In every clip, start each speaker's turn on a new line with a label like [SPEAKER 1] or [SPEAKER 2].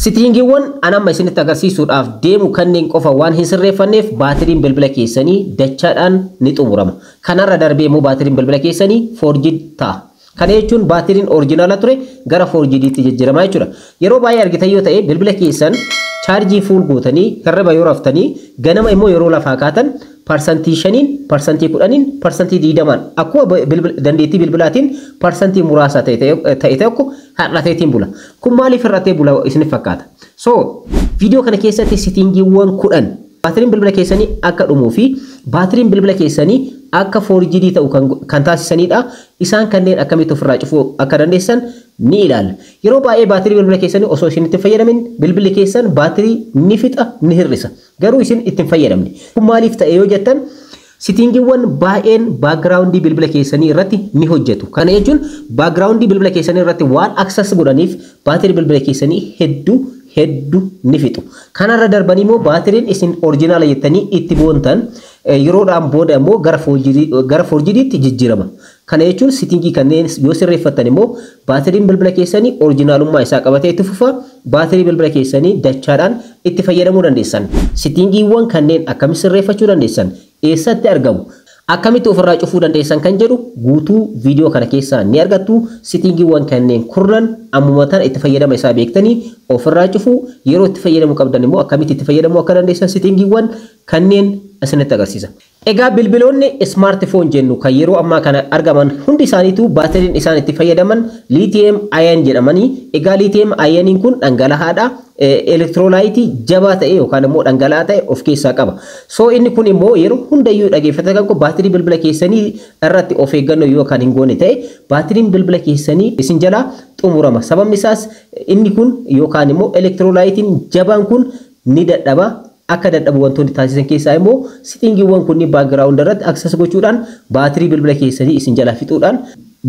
[SPEAKER 1] Settingiiwwan an amma isinitti agarsiisuudhaaf deemu kanneen qofa waan hin sirreeffanneef baatiriin bilbila keessanii dachaadhaan ni xumurama. Kanarra darbee immoo baatiriin bilbila keessanii forged ta'a. Kana jechuun baatiriin original ture gara forgediitti jijjiirama jechuudha. Yeroo baay'ee argitan yoo ta'e, bilbila keessan chaarjii full gootanii hirriba yoo raftanii, ganama immoo yeroo lafaa kaatan 5%n, 10%n, 20%n akkuma dandeettii bilbilaatiin parsantii muraasa ta'e tokko hir'ateetiin bula. Kun maaliif hir'atee bula isiniif fakkaata? So viidiyoo kana keessatti settingiiwwan 10 baatiriin bilbila keessanii akka dhumuu fi baatiriin bilbila keessanii akka forged ta'u kan taasisanidha. Isaan kanneen akkamitti ofirraa cufuu akka dandeessan ni ilaalla. Yeroo baay'ee baatirii bilbila keessanii osoo isin itti fayyadamin bilbilli keessan baatirii ni fixa, ni hir'isa. Garuu isin itti hin fayyadamne. Kun maaliif ta'e yoo jettan, settingiiwwan baay'een backgroundii bilbila keessanii irratti ni hojjetu. Kana jechuun backgroundii bilbila keessanii irratti waan access godhaniif baatirii bilbila keessanii hedduu hedduu ni fixu. Kanarra darbanii immoo baatiriin isin original jettanii itti boontan yeroodhaan booda immoo gara forgediitti jijjiirama. Kana jechuun settingii kanneen yoo sirreeffattan immoo baatiriin bilbila keessanii originalummaa isaa qabatee itti fufa, baatirii bilbila keessanii dachaadhaan itti fayyadamuu dandeessan. Settingiiwwan kanneen akkamitti sirreeffachuu dandeessan? Eessatti argamu? Akkamitti ofirraa cufuu dandeessan kan jedhu guutuu viidiyoo kana keessaa ni argattu. Settingiiwwan kanneen kurnan ammuma tana itti fayyadama isaa beektanii ofirraa cufuu, yeroo itti fayyadamuu qabdan immoo akkamitti itti fayyadamuu akka dandeessan settingiiwwan kanneen isinitti agarsiisa. Egaa bilbiloonni smartphone jennu kan yeroo ammaa kana argaman hundi isaaniitu baatiriin isaan itti fayyadaman lithium ion jedhamanii. Egaa lithium ioniin kun dhangala'aadha. Electrolyteii jabaa ta'e yookaan immoo dhangala'aa ta'e of keessaa qaba. So inni kun immoo yeroo hundayyuu, dhageeffata kan koo, baatirii bilbila keessanii irratti of eeggannoo yoo kan hin goone ta'e baatiriin bilbila keessanii isin jalaa xumurama. Sababni isaas inni kun yookaan immoo electrolyteiin jabaan kun ni dadhaba. Akka dadhabu wantoonni taasisan keessaa immoo settingiiwwan kunniin background irratti access gochuudhaan baatirii bilbila keessanii isin jalaa fixuudhaan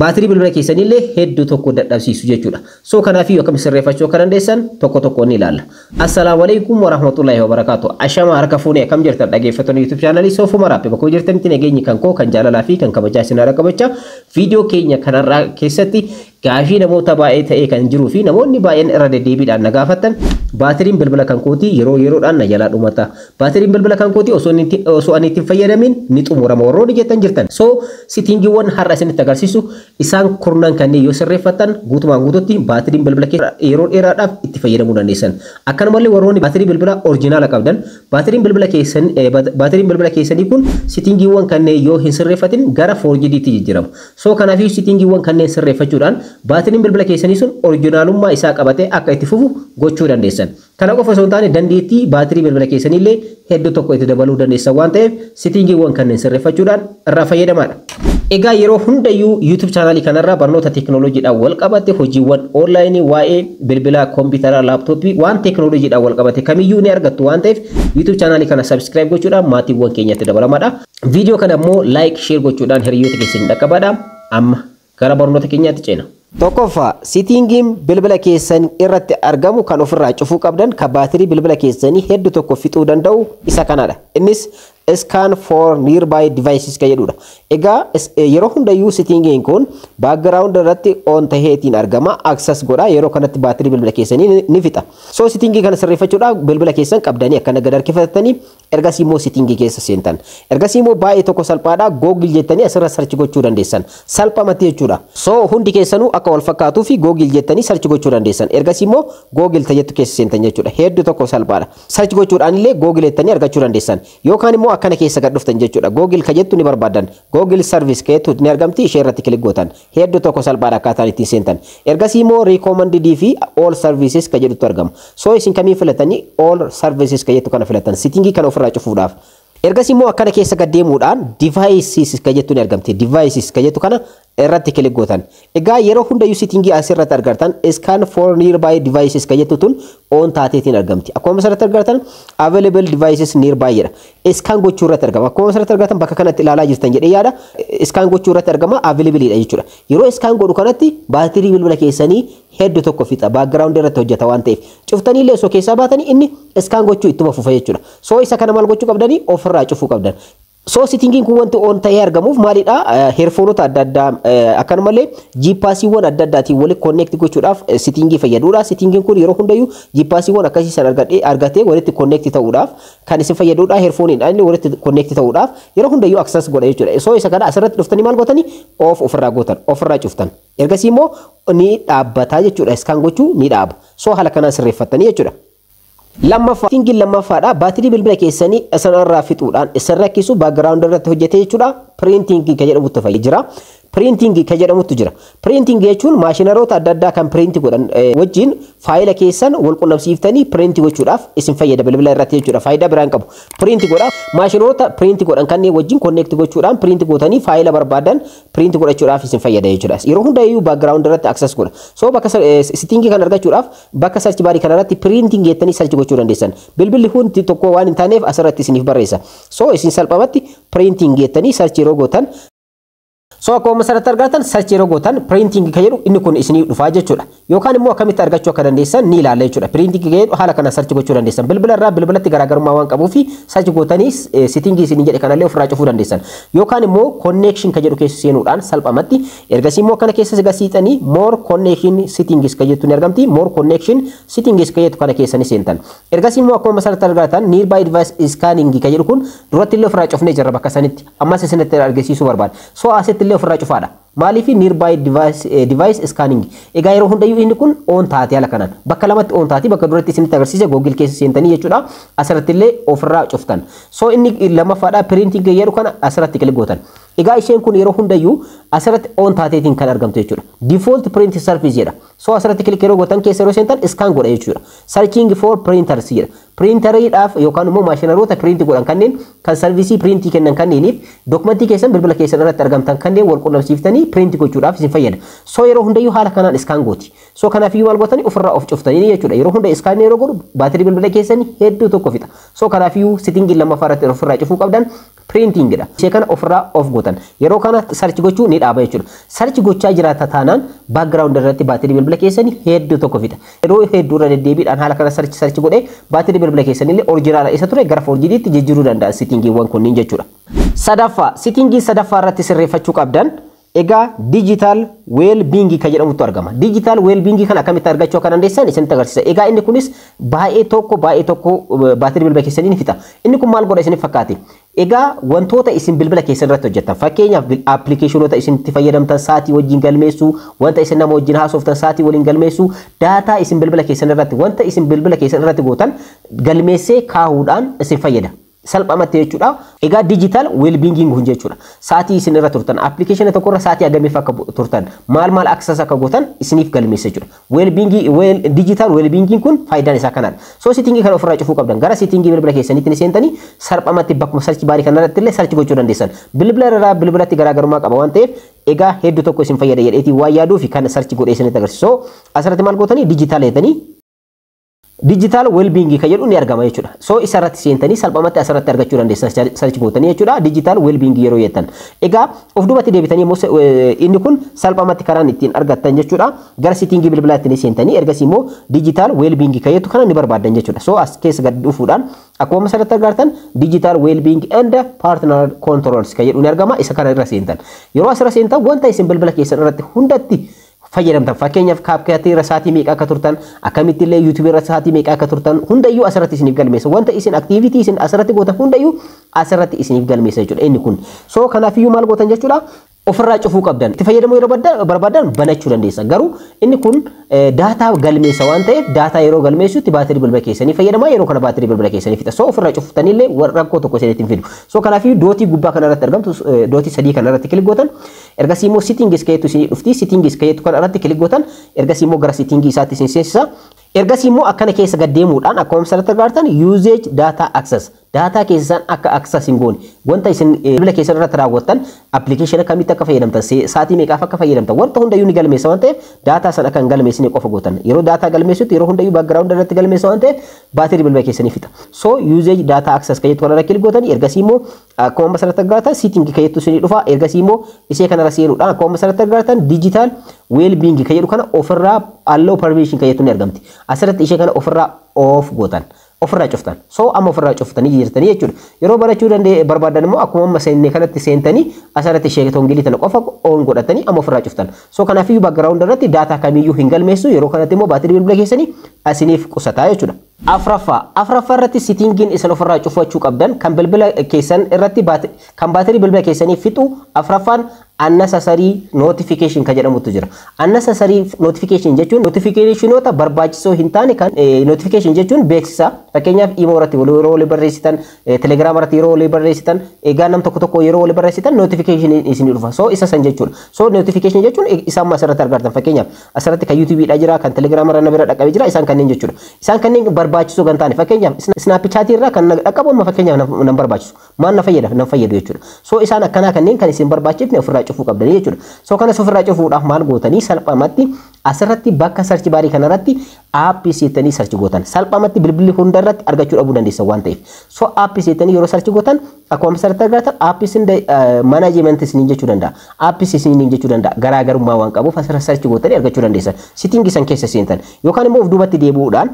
[SPEAKER 1] baatirii bilbila keessanii illee hedduu tokko dadhabsiisu jechuudha. So kanaafiyyuu akkamitti sirreeffachuu akka dandeessan tokko tokko ni ilaalla. Assalaamu alaikum warahmatullahi wabarakaatu. Ashama, harka fuunee, akkam jirtan dhaggeeffattoonni YouTube channelii Soofuma Raappe? Bakka jirtanitti nageenyi kan koo kan jaalalaa fi kan kabajaa isin haadha qabachaa, viidiyoo keenya kanarraa keessatti gaafii namoota baay'ee ta'ee kan jiruu fi namoonni baay'een irra deddeebiidhaan na gaafattan, baatiriin bilbila kan kootii yeroo yeroodhaan na jalaa dhumata. Baatiriin bilbila kan kootii osoo ani ittiin fayyadamin ni xumurama warroonni jettan jirtan. So settingiiwwan har'a isinitti agarsiisu isaan kurnan kanneen yoo sirreeffattan guutumaan guututti baatiriin bilbila keessa yeroo dheeraadhaaf itti fayyadamuu dandeessan. Akkanumallee warroonni baatirii bilbila original qabdan, baatiriin bilbila keessanii kun settingiiwwan kanneen yoo hin sirreeffatin gara forgediitti jijjiirama. So kanaafii settingiiwwan kanneen sirreeffachuudhaan baatiriin bilbila keessanii sun originalummaa isaa qabatee akka itti fufu gochuu dandeessan. Kana qofa osoo hin taane dandeettii baatirii bilbila keessanii illee hedduu tokko itti dabaluu dandeessan waan ta'eef settingiiwwan kanneen sirreeffachuudhaan irraa fayyadamaadha. Egaa yeroo hundayyuu YouTube channelii kanarraa barnoota teekinooloojiidhaan wal qabate, hojiiwwan onlineii, waa'ee bilbilaa, kompiitaraa, laptopii, waan teekinooloojiidhaan wal qabate kamiyyuu ni argattu waan ta'eef YouTube channelii kana subscribe gochuudhaan maatiiwwan keenyatti dabalamaadha. Viidiyoo kana immoo like, share gochuudhaan hiriyoota keessanii dhaqqabaadha. Amma gara barnoota keenyaatti ceena. Tokkoffaa, settingiin bilbila keessan irratti argamu kan ofirraa cufuu qabdan kan baatirii bilbila keessanii hedduu tokko fixuu danda'u isa kanadha. Innis "scan for nearby devices" kan jedhudha. Egaa yeroo hundayyuu settingiin kun background irratti on taheetiin argama, access godha, yeroo kanatti baatirii bilbila keessanii ni fixa. So settingii kana sirreeffachuudhaaf bilbila keessan qabdanii akkana gad harkifatanii ergasii immoo settingii keessa seentan. Ergasii immoo baay'ee tokko salphaadha, Google jettanii asirra search gochuu dandeessan. Salphamatti jechuudha. So hundi keessanuu akka wal fakkaatuu fi Google jettanii search gochuu dandeessan. Ergasii immoo Google tajettu keessa seentan jechuudha. Hedduu tokko salphaadha. Search gochuudhaan illee Google jettanii argachuu dandeessan. Yookaan immoo akkana keessa gad dhuftan jechuudha. Google ka jettu ni barbaadan. Google service ka jettu ni argamti, ishee irratti click gootan. Hedduu tokko salphaadha akkaataan ittiin seentan. Ergasii immoo recommended fi all services ka jedhutu argama. So isin kamiin filatanii? All services ka jettu kana filatan. Settingii kana ofirraa cufuudhaaf. Ergasii immoo akkana keessa gad deemuudhaan devices ka jettu ni argamti. Devices ka jettu kana irratti click gootan. Egaa yeroo hundayyuu settingii asirratti argartan "scan for nearby devices" ka jettu tun on taateetiin argamti. Akkuma asirratti argartan "available devices nearby" jedha. Scan gochuu irratti argama. Akkuma asirratti argartan, bakka kanatti ilaalaa jirtan jedhee yaada. Scan gochuu irratti argama, available dha jechuudha. Yeroo scan godhu kanatti baatirii bilbila keessanii hedduu tokko fixa. Background irratti hojjeta waan ta'eef. Cuftanii illee osoo keessaa baatanii inni scan gochuu ittuma fufa jechuudha. So isa kana maal gochuu qabdanii? Ofirraa cufuu qabdan. So settingiin kun wanti on ta'ee argamuuf maalidha? Headphoneota adda addaa, akkanumallee GPSiiwwan adda addaatiin walitti connect gochuudhaaf settingii fayyadudha. Settingiin kun yeroo hundayyuu GPSiiwwan akkasii san argatee walitti connect ta'uudhaaf kan isin fayyadudha. Headphoneiidhaan inni walitti connect ta'uudhaaf yeroo hundayyuu access godha jechuudha. So isa kana asirratti dhuftanii maal gootanii? Off ofirraa gootan, ofirraa cuftan. Ergasii immoo ni dhaabbataa jechuudha. Scan gochuu ni dhaaba. So haala kanaan sirreeffattanii jechuudha. Lammaffaa, settingiin lammaffaadha. Baatirii bilbila keessanii isanirraa fixuudhaan isin rakkisu background irratti hojjetee jechuudha. Printingii kan jedhamutti fayyada jira. Printingii kan jedhamutu jira. Printingii jechuun maashinaroota adda addaa kan print godhan wajjin faayila keessan wal qunnamsiiftanii print gochuudhaaf isin fayyada bilbila irratti jechuudha. Faayidaa biraan qabu. Print godha. Maashinoota print godhan kanneen wajjin connect gochuudhaan print gootanii faayila barbaadan print godhachuudhaaf isin fayyada jechuudha. Yeroo hundayyuu background irratti access godha. So bakka settingii kan argachuudhaaf bakka search barii kana irratti printing jettanii search gochuu dandeessan. Bilbilli hundi tokko waan hin taaneef asirratti isiniif barreessa. So isin salphumatti printing jettanii search yeroo gootan, so akkuma asirratti argatan, search yeroo gootan printing kan jedhu inni kun isinii dhufaa jechuudha. Yookaan immoo akkamitti argachuu akka dandeessan ni ilaalla jechuudha. Printing kan jedhu haala kana search gochuu dandeessan. Bilbila irraa bilbilatti garaagarummaa waan qabuuf search gootanii settingii isinii jedhe kanallee ofirraa cufuu dandeessan. Yookaan immoo connection kan jedhu keessa seenuudhaan salphumatti, ergasii immoo kana keessa gasiixanii more connection settings kan jettu ni argamti. More connection settings kan jettu kana keessa ni seentan. Ergasii immoo akkuma asirratti argatan, nearby device scanning kan jedhu kun duratti illee ofirraa cufnee jirra bakka sanitti. Ammas isinitti argisiisuu barbaada. So asitti illee ofirraa cufaadha. Maaliif? Nearby device scanning. Egaa yeroo hundayyuu inni kun on taate, haala kanaan. Bakka lamatti on taati, bakka duratti isinitti agarsiise Google keessa seentanii jechuudha. Asirratti illee ofirraa cuftan. So inni lammaffaadha, printing jedhu kana asirratti click gootan. Egaa isheen kun yeroo hundayyuu asirratti on taateetiin kan argamtu jechuudha. Default print service jedha. So asirratti click yeroo gootan, keessa yeroo seentan scan godha jechuudha. Searching for printers jedha. Printeriidhaaf yookaan immoo maashinaroota print godhan kanneen kan serviceii printii kennan kanneeniif documentii keessan bilbila keessan irratti argamtan kanneen wal qunnamsiiftanii print gochuudhaaf isin fayyada. So yeroo hundayyuu haala kanaan scan gooti. So kanaafiyyuu maal gootanii? Ofirraa of cuftanii jechuudha. Yeroo hunda scan yeroo godhu baatirii bilbila keessanii hedduu tokko fixa. So kanaafiyyuu settingii lammaffaa irratti ofirraa cufuu qabdan printingidha. Ishee kana ofirraa off gootan. Yeroo kana search gochuu ni dhaaba jechuudha. Search gochaa jiraata taanaan background irratti baatirii bilbila keessanii hedduu tokko fixa. Yeroo hedduu irra deddeebiidhaan haala kana search search godhee baatirii bilbila keessanii illee originala isa ture gara forgediitti jijjiiruu danda'a settingiiwwan kunniin jechuudha. Sadaffaa, settingii sadaffaa irratti sirreeffachuu qabdan egaa digital well-being kan jedhamutu argama. Digital well-being kan akkamitti argachuu akka dandeessan isinitti agarsiisa. Egaa inni kunis baay'ee tokko baatirii bilbila keessanii ni fixa. Inni kun maal godha isiniif fakkaate? Egaa wantoota isin bilbila keessan irratti hojjettan, fakkeenyaaf applicationoota isin itti fayyadamtan sa'aatii wajjin galmeessuu, wanta isin nama wajjin haasoftan sa'aatii waliin galmeessuu, data isin bilbila keessan irratti, wanta isin bilbila keessan irratti gootan galmeessee kaahuudhaan isin fayyada. Salphumatti jechuudha. Egaa digital well-being kun jechuudha. Sa'aatii isin irra turtan, applicationa tokko irra sa'aatii hagamiif akka turtan, maal maal access akka gootan isiniif galmeessa jechuudha. Well-being, digital well-being kun faayidaan isaa kanaadha. So settingii kana ofirraa cufuu qabdan. Gara settingii bilbila keessaniitti ni seentanii salphumatti bakkuma search barii kanarratti illee search gochuu dandeessan. Bilbila irraa bilbilatti garaagarummaa qaba waan ta'eef, egaa hedduu tokko isin fayyada jedheetii waan yaaduu fi kana search godhee isinitti agarsiisa. So asirratti maal gootanii? Digital jettanii digital well-being kan jedhu ni argama jechuudha. So isarratti seentanii salphumatti asirratti argachuu dandeessan search gootanii jechuudha. Digital well-being yeroo jettan. Egaa of duubatti deebitanii immoo inni kun salphumatti karaan ittiin argattan jechuudha. Gara settingii bilbilaatti ni seentanii, ergasii immoo digital well-being kan jettu kana ni barbaaddan jechuudha. So as keessa gad dhufuudhaan akkuma asirratti argattan, digital well-being and parental controls kan jedhu ni argama. Isa kana irra seentan. Yeroo asirra seentan wanta isin bilbila keessan irratti hundatti fayyadamtan, fakkeenyaaf CapCutii irra sa'aatii meeqa akka turtan, akkamitti illee YouTubeii irra sa'aatii meeqa akka turtan hundayyuu asirratti isiniif galmeessa. Wanta isin activity isin asirratti gootan hundayyuu asirratti isiniif galmeessa jechuudha inni kun. So kanaafiyyuu maal gootan jechuudha? Ofirraa cufuu qabdan. Itti fayyadamuu yeroo barbaadan banachuu dandeessa. Garuu inni kun data galmeessa waan ta'eef, data yeroo galmeessutti baatirii bilbila keessanii fayyadamaa, yeroo kana baatirii bilbila keessanii fixa. So ofirraa cuftanillee rakkoo tokko isinitti hin fidu. So kanaafiyyuu dotii gubbaa kanarratti argamtu, dotii sadii kanarratti click gootan. Ergasii immoo settings kayeetu isinii dhufti. Settings kayeetu kanarratti click gootan. Ergasii immoo gara settingii isaatti isin seensisa. Ergasii immoo akkana keessa gad deemuudhaan akkuma asirratti argartan, usage data access, data keessan akka access hin goone, wanta isin bilbila keessan irratti raawwattan, applicationa kamitti akka fayyadamtan, sa'aatii meeqaaf akka fayyadamtan, wanta hundayyuu ni galmeessa waan ta'eef, data san akka hin galmeessine qofa gootan. Yeroo data galmeessutti yeroo hundayyuu background irratti galmeessa waan ta'eef baatirii bilbila keessanii fixa. So usage data access kan jettu kanarra click gootan. Ergasii immoo akkuma asirratti argartan, setting kan jettu isinii dhufa. Ergasii immoo ishee kanarra seenuudhaan akkuma asirratti argartan, digital well-being kan jedhu kana ofirraa allow permission kan jettu ni argamti. Asirratti ishee kana ofirraa off gootan. Ofirraa cuftan. So amma ofirraa cuftanii jirtanii jechuudha. Yeroo barachuu danda'e barbaadan immoo akkuma amma seenne kanatti seentanii asirratti ishee toggle tana qofa on godhatanii amma ofirraa cuftan. So kanaafiyyuu background irratti data kamiyyuu hin galmeessu. Yeroo kanatti immoo baatirii bilbila keessanii asiniif qusataa jechuudha. Afraffaa irratti settingiin isin ofirraa cufachuu qabdan kan bilbila keessan irratti kan baatirii bilbila keessanii fixu afraffaan unnecessary notification kan jedhamutu jira. Unnecessary notification jechuun notificationoota barbaachisoo hin taane kan notification jechuun beeksisa. Fakkeenyaaf, imo irratti yeroo walii barreessitan, Telegram irratti yeroo walii barreessitan, egaa nam tokko tokko yeroo walii barreessitan notification isinii dhufa. So isa san jechuudha. So notification jechuun isaan amma asirratti argartan, fakkeenyaaf asirratti kan YouTubeedha jira, kan Telegram irra na bira dhaqqabee jira, isaan kanneen jechuudha. Isaan kanneen barbaachisoo kan taane, fakkeenyaaf Snapchat irraa kan dhaqqabu amma fakkeenyaaf nan barbaachisu. Maal na fayyada? Nan fayyadu jechuudha. So isaan akkanaa kanneen kan isin barbaachifne ofirraa cufuu qabdanii jechuudha. So kanas ofirraa cufuudhaaf maal gootanii? Salphumatti asirratti bakka search barii kanarratti apps jettanii search gootan. Salphumatti bilbilli hunda irratti argachuu dhabuu dandeessan waan ta'eef. So apps jettanii yeroo search gootan akkuma asirratti argatan apps management isiniin jechuu danda'a. Apps isiniin jechuu danda'a. Garaagarummaa waan qabuuf asirra search gootanii argachuu dandeessan. Setting san keessa seentan yookaan immoo of duubatti deebi'uudhaan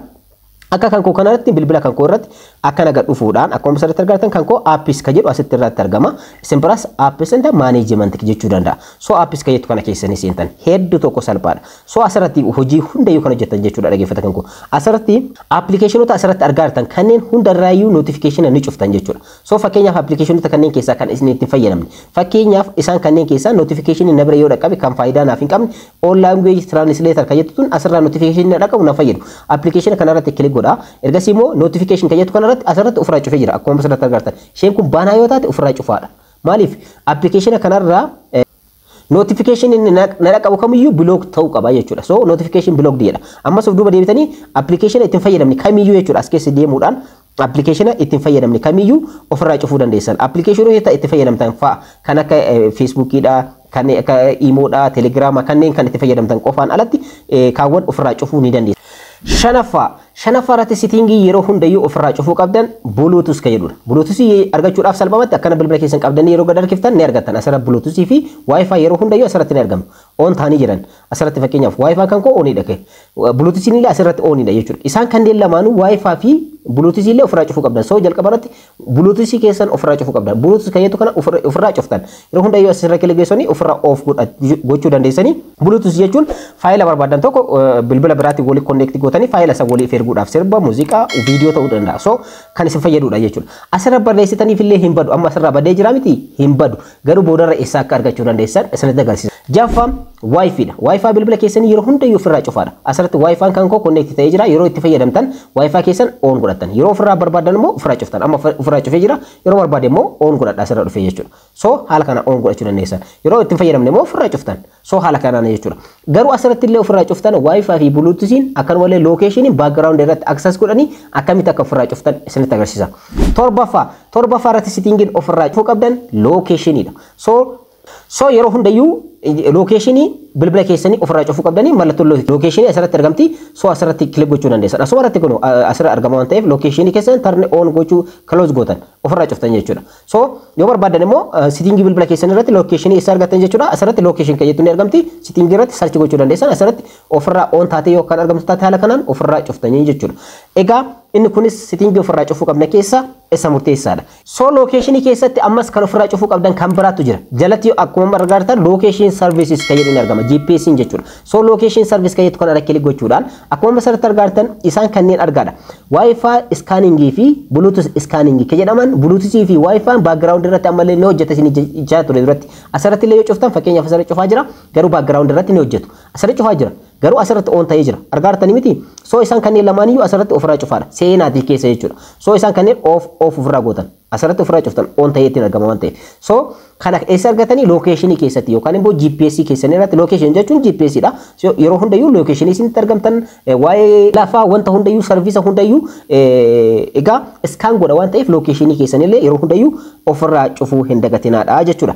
[SPEAKER 1] akka kan koo kanarratti bilbila kan koo irratti akkana gad dhufuudhaan akkuma asirratti argatan kan koo apps ka jedhu asitti irratti argama. Isin biraas apps and management jechuu danda'a. So apps ka jettu kana keessanii seentan, hedduu tokko salphaadha. So asirratti hojii hundayyuu kan hojjetan jechuudha, dhaggeeffata kan koo. Asirratti applicationoota asirratti argaa jirtan kanneen hundarraayyuu notification ni cuftan jechuudha. So fakkeenyaaf, applicationoota kanneen keessaa kan isin ittiin fayyadamne. Fakkeenyaaf, isaan kanneen keessaa notification na bira yoo dhaqqabe kan faayidaa naaf hin qabne, all language translator kan jettu tun asirraa notification na dhaqqabu na fayyadu. Application kanarratti click godha. Ergasii immoo notification kan jettu kanarratti asirratti ofirraa cufee jira akkuma asirratti argartan. Isheen kun banaa yoo taate ofirraa cufaadha. Maaliif? Application kanarraa notification inni na dhaqqabu kamiyyuu block ta'uu qaba jechuudha. So notification block jedha. Ammas of duuba deebitanii application ittiin fayyadamne kamiyyuu jechuudha, as keessa deemuudhaan application ittiin fayyadamne kamiyyuu ofirraa cufuu dandeessan. Applicationoota itti fayyadamtan fa'a kan akka Facebookiidha, kan akka Imoodha, Telegrama kanneen kan itti fayyadamtan qofaan alatti kaawwan ofirraa cufuu ni dandeessan. Shanaffaa irratti settingii yeroo hundayyuu ofirraa cufuu qabdan Bluetooth kan jedhudha. Bluetooth argachuudhaaf salphumatti akkana bilbila keessan qabdanii yeroo gad harkiftan ni argattan. Asirra Bluetooth fi WiFi yeroo hundayyuu asirratti ni argamu. On ta'anii jiran. Asirratti fakkeenyaaf WiFi kan koo onidha. Bluetooth illee asirratti onidha jechuudha. Isaan kanneen lamaanuu, WiFi fi Bluetooth illee ofirraa cufuu qabdan. So jalqaba irratti Bluetooth keessan ofirraa cufuu qabdan. Bluetooth kan jettu kana ofirraa cuftan. Yeroo hundayyuu asirra click geessanii ofirraa off gochuu dandeessanii. Bluetooth jechuun faayila barbaadan tokko bilbila biraatti walii connect gootanii faayila isa waliif erguudhaaf, sirba, muuziqaa, viidiyoo ta'uu danda'a. So kan isin fayyadudha jechuudha. Asirra barreessitaniif illee hin badu. Amma asirraa badee jira miti, hin badu. Garuu boodarra eessaa akka argachuu dandeessan isinitti agarsiisa. Jaffaan WiFi dha. WiFi bilbila keessanii yeroo hundayyuu ofirraa cufaadha. Asirratti WiFi kan koo connect ta'ee jira. Yeroo itti fayyadamtan WiFi keessan on godhattan. Yeroo ofirraa barbaadan immoo ofirraa cuftan. Amma ofirraa cufee jira. Yeroo barbaade immoo on godhadha asirra dhufee jechuudha. So haala kana on godhachuu dandeessan. Yeroo itti fayyadamne immoo ofirraa cuftan. So haala kanaan jechuudha. Garuu asirratti illee ofirraa cuftan WiFi fi Bluetoothiin akkanumallee locationiin background irratti access godhanii akkamitti akka ofirraa cuftan isinitti agarsiisa. Torbaffaa irratti settingiin ofirraa cufuu qabdan locationiidha. So yeroo hundayyuu locationii bilbila keessanii ofirraa cufuu qabdanii mallattoo locationii asirratti argamti. So asirratti click gochuu dandeessan. Asuma irratti kun asirra argama waan ta'eef locationii keessan turn on gochuu, close gootan, ofirraa cuftan jechuudha. So yoo barbaadan immoo settingii bilbila keessan irratti locationii eessa argattan jechuudha. Asirratti location kan jettu ni argamti. Settingii irratti search gochuu dandeessan. Asirratti ofirraa on taatee yoo kan argamtu taate haala kanaan ofirraa cuftanii jechuudha. Egaa inni kunis settingii ofirraa cufuu qabna keessa isa murteessaadha. So locationii keessatti ammas kan ofirraa cufuu qabdan kan biraatu jira. Jalatti akkuma argartan location services kan jedhu ni argama. GPS jechuudha. So location service kan jettu kana irra click gochuudhaan akkuma asirratti argartan isaan kanneen argaadha. Wi-Fi scanningii fi Bluetooth scanningii kan jedhaman, Bluetooth fi Wi-Fi background irratti ammallee ni hojjeta isin jechaa ture duratti. Asirratti illee yoo cuftan, fakkeenyaaf asirratti cufaa jira, garuu background irratti ni hojjetu. Asirratti cufaa jira, garuu asirratti on ta'ee jira. Argaartanii miti? So isaan kanneen lamaaniyyuu asirratti ofirraa cufaadha. Seenaatii keessa jechuudha. So isaan kanneen off off ofirraa gootan. Asirratti ofirraa cuftan, on ta'ee ittiin argama waan ta'eef. So kana eessa argatanii? Locationii keessatti yookaan immoo GPS keessan irratti. Location jechuun GPS dha. So yeroo hundayyuu locationii isinitti argamtan, waa'ee lafaa wanta hundayyuu, service hundayyuu egaa scan godha waan ta'eef locationii keessanillee yeroo hundayyuu ofirraa cufuu hin dagatinaadha jechuudha.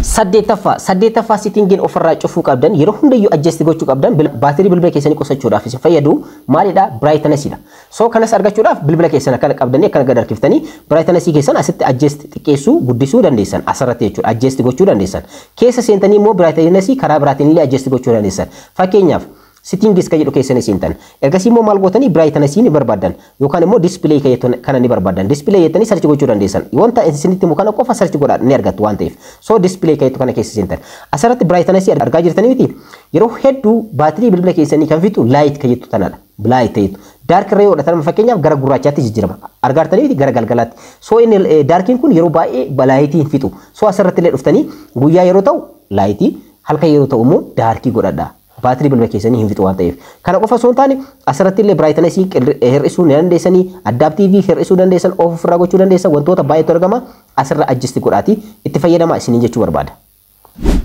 [SPEAKER 1] Saddeettaffaa settingiin ofirraa cufuu qabdan, yeroo hundayyuu adjust gochuu qabdan, baatirii bilbila keessanii qusachuudhaaf isin fayyadu maalidha? Brightnessiidha. So kanas argachuudhaaf bilbila keessan akkana qabdanii akkana gad harkiftanii brightnessii keessan asitti adjust xiqqeessuu guddisuu dandeessan asirratti jechuudha, adjust gochuu dandeessan. Keessa seentanii immoo brightnessii karaa biraatiin illee adjust gochuu dandeessan. Fakkeenyaaf, Settings kan jedhu keessan seentan. Ergasii immoo maal gootanii? Brightness ni barbaadan yookaan immoo display kan jettu kana ni barbaadan. Display jettanii search gochuu dandeessan. Wanta isinitti himu kana qofa search godhaa, ni argattu waan ta'eef. So display kan jettu kana keessa seentan. Asirratti brightness argaa jirtanii miti? Yeroo hedduu baatirii bilbila keessanii kan fixu light kan jettu tanadha. Light jettu. Dark irra yoo godhatan, fakkeenyaaf, gara gurraachaatti jijjiirama. Argaa jirtanii miti? Gara galgalaatti. So inni darkiin kun yeroo baay'ee lightii hin fixu. So asirratti illee dhuftanii guyyaa yeroo ta'u lightii, halkan yeroo ta'u immoo darkii godhadha. Baatirii bilbila keessanii hin fixu waan ta'eef. Kana qofa osoo hin taane, asirratti illee brightnessii hir'isuu ni dandeessanii, adaptive hir'isuu dandeessan, off ofirraa gochuu dandeessan, wantoota baay'eetu argama. Asirra adjust godhaatii itti fayyadamaa isiniin jechuu barbaada.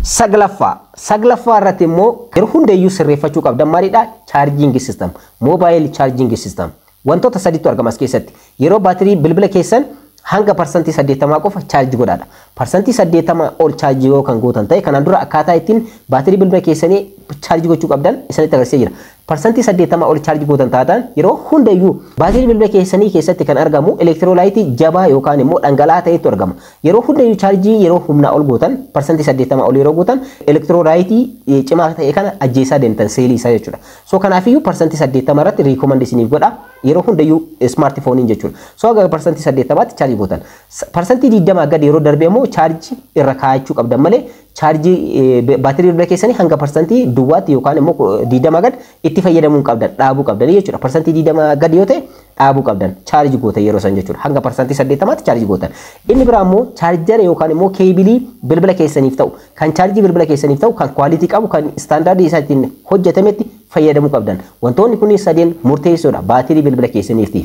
[SPEAKER 1] Saglaffaa. Saglaffaa irratti immoo yeroo hundayyuu sirreeffachuu qabdan maalidha? Charging system. Mobile charging system. Wantoota sadiitu argama as keessatti. Yeroo baatirii bilbila keessan hanga 80% qofa charge godhaadha. 80% ol charge yoo kan gootan ta'e, kanaan dura akkaataa ittiin baatirii bilbila keessanii charge gochuu qabdan isinitti agarsiisee jira. 80% ol charge gootan taatan, yeroo hundayyuu baatirii bilbila keessanii keessatti kan argamu electrolyteii jabaa yookaan immoo dhangala'aa ta'etu argama. Yeroo hundayyuu chaarjii yeroo humnaa ol gootan, 80% ol yeroo gootan, electrolyteii cimaa ta'e kana ajjeesaa deemtan, seelii isaa jechuudha. So kanaafiyyuu 80% irratti recommend isiniif godha yeroo hundayyuu smartphoneiin jechuudha. So haga 80%tti chaarjii gootan. 20% gadi yeroo darbe immoo chaarjii irra kaa'achuu qabdan malee, chaarjii baatirii bilbila keessanii hanga parsantii duwwaatti yookaan immoo 20 gad itti fayyadamuu qabdan, dhaabuu qabdan jechuudha. 20% gadi yoo ta'e dhaabuu qabdan, chaarjii gootan yeroo san jechuudha. Hanga 80%tti chaarjii gootan. Inni biraa immoo chargera yookaan immoo cableii bilbila keessaniif ta'u, kan chaarjii bilbila keessaniif ta'u, kan quality qabu, kan standardii isaa ittiin hojjetametti fayyadamuu qabdan. Wantoonni kunniin sadeen murteessoodha baatirii bilbila keessaniif.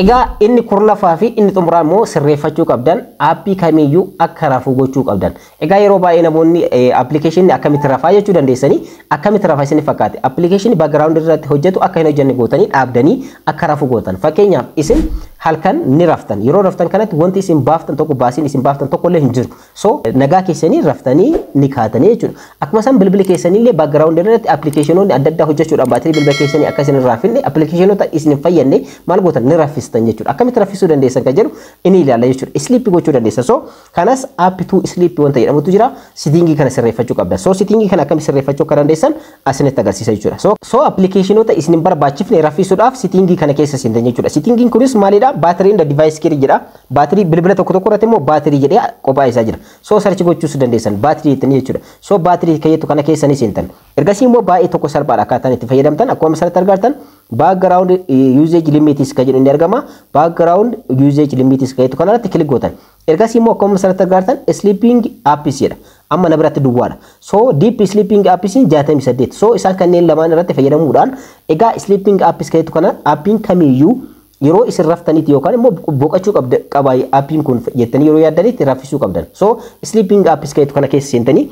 [SPEAKER 1] Egaa inni 10ffaa fi inni xumuraa immoo sirreeffachuu qabdan appii kamiiyyuu akka rafuu gochuu qabdan. Egaa yeroo baay'ee namoonni applicationii akkamitti rafaa jechuu dandeessanii. Akkamitti rafaa isin fakkaate? Applicationii background irratti hojjetu akka hin hojjenne gootanii dhaabdanii akka rafu gootan. Fakkeenyaaf, isin halkan ni raftan. Yeroo raftan kanatti wanti isin baaftan tokko, baasiin isin baaftan tokko illee hin jiru. So nagaa keessanii raftanii ni kaatanii jechuudha. Akkuma isaan bilbila keessanii illee background irratti applicationoonni adda addaa hojjechuudhaan baatirii bilbila keessanii akka isin hin raaffinne, applicationoota isin hin fayyadne maal gootan? Ni raffistan jechuudha. Akkamitti raffisuu dandeessan kan jedhu inni ilaalla jechuudha. Sleep gochuu dandeessa. So kanas app to sleep wanta jedhamutu jira. Settingii kana sirreeffachuu qabda. So settingii kana akkamitti sirreeffachuu akka dandeessan asinitti agarsiisa jechuudha. So applicationoota isin hin barbaachifne raffisuudhaaf settingii kana keessa seentan jechuudha. Settingiin kunis maalidha? Battery and device care jedha. Baatirii bilbila tokko tokko irratti immoo baatirii jedhee qophaa isaa jira. So search gochuus dandeessan baatirii jettanii jechuudha. So baatirii kayyattu kana keessa ni seentan. Ergasii immoo baay'ee tokko salphaadha akkaataan itti fayyadamtan. Akkuma asirratti argartan, background usage limits kan jedhu ni argama. Background usage limits kan jedhu kanarratti click gootan. Ergasii immoo akkuma asirratti argartan, sleeping apps jedha. Amma na biratti duwwaadha. So deep sleeping apps 68. So isaan kanneen lamaan irratti fayyadamuudhaan, egaa sleeping apps kan jedhu kana appiin kamiiyyuu yeroo isin raftanitti yookaan immoo boqochuu qaba appiin kun jettanii yeroo yaaddanitti raffisuu qabdan. So sleeping apps kan jedhu kana keessa seentanii,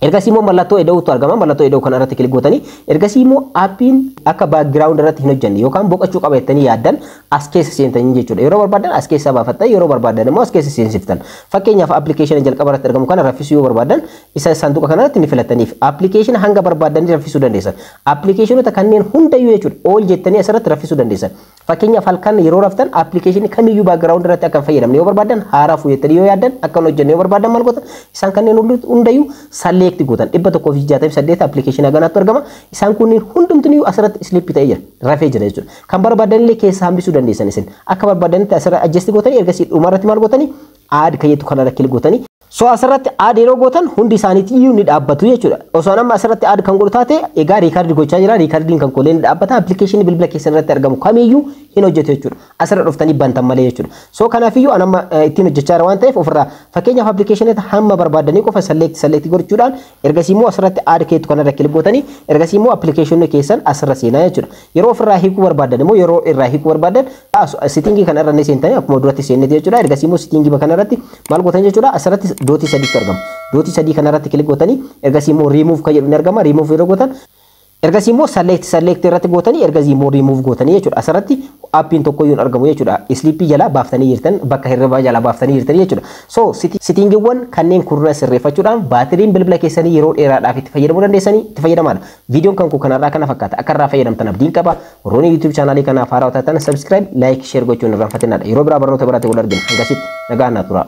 [SPEAKER 1] ergasii immoo mallattoo ida'uutu argama. Mallattoo ida'uu kana irratti click gootanii, ergasii immoo appiin akka background irratti hin hojjenne yookaan boqochuu qaba jettanii yaaddan as keessa seentanii jechuudha. Yeroo barbaadan as keessa baafattan, yeroo barbaadan immoo as keessa seensiftan. Fakkeenyaaf, applicationii jalqaba irratti argamu kana raffisuu yoo barbaadan, isa saanduqa kanarratti ni filattaniif applicationii hanga barbaadanii raffisuu dandeessan. Applicationoota kanneen hundayyuu jechuudha all jettanii asirratti raffisuu dandeessan. Fakkeenyaaf, halkan yeroo raftan applicationii kamiyyuu background irratti akka hin fayyadamne yoo barbaadan, haaraafuu jettanii yoo yaaddan, akka hin hojjenne yoo barbaadan maal gootan? Isaan kanneen hundayyuu select gootan. 168 applicationii haganaatu argama. Isaan kunneen hundumtuu asirratti sleep ta'ee jira. Rafee jira jechuudha. Kan barbaadan illee keessa hambisuu dandeessan isin. Akka barbaadanitti asirra adjust gootanii, ergasii dhumarratti maal gootanii? Add kan jettu kanarra click gootanii. So asirratti add yeroo gootan hundi isaaniitii ni dhaabbatu jechuudha. Osoo amma asirratti add kan godhu taate, egaa record gochaa jira. Recordiin kan koolee ni dhaabbata. Applicationii bilbila keessan irratti argamu kamiyyuu hin hojjetu jechuudha. Asirra dhuftanii bantan malee jechuudha. So kanaafiyyuu an amma ittiin hojjechaa jira waan ta'eef ofirraa, fakkeenyaaf, applicationii hamma barbaadanii qofa select select gochuudhaan, ergasii immoo asirratti add keetu kanarra click gootanii, ergasii immoo applicationii keessan asirra seenaa jechuudha. Yeroo ofirraa hiikuu barbaadan immoo, yeroo irraa hiikuu barbaadan, settingii kana irra ni seentanii akkuma duratti seennete jechuudha. Ergasii immoo settingii kana irratti maal gootan jechuudha? Asirratti dotii sadiitu argama. Dotii sadii kanarratti click gootanii, ergasii immoo riimuuf kan jedhu ni argama. Riimuuf yeroo gootan, ergasii immoo select select irratti gootanii, ergasii immoo riimuuf gootanii jechuudha. Asirratti appiin tokko iyyuu hin argamu jechuudha. Sleepii jalaa baaftanii jirtan, bakka hirribaa jalaa baaftanii jirtanii jechuudha. So settingiiwwan kanneen kurna sirreeffachuudhaan baatiriin bilbila keessanii yeroo dheeraadhaaf itti fayyadamuu dandeessanii itti fayyadamaadha. Viidiyoon kan koo kanarraa kana fakkaata. Akka irraa fayyadamtan abdiin qaba. Warroonni YouTube channelii kanaaf haaraa taatan subscribe, like, share gochuun irraanfatinaadha. Yeroo biraa barnoota biraatti wal argina. Hangasitti nagaan naa tura.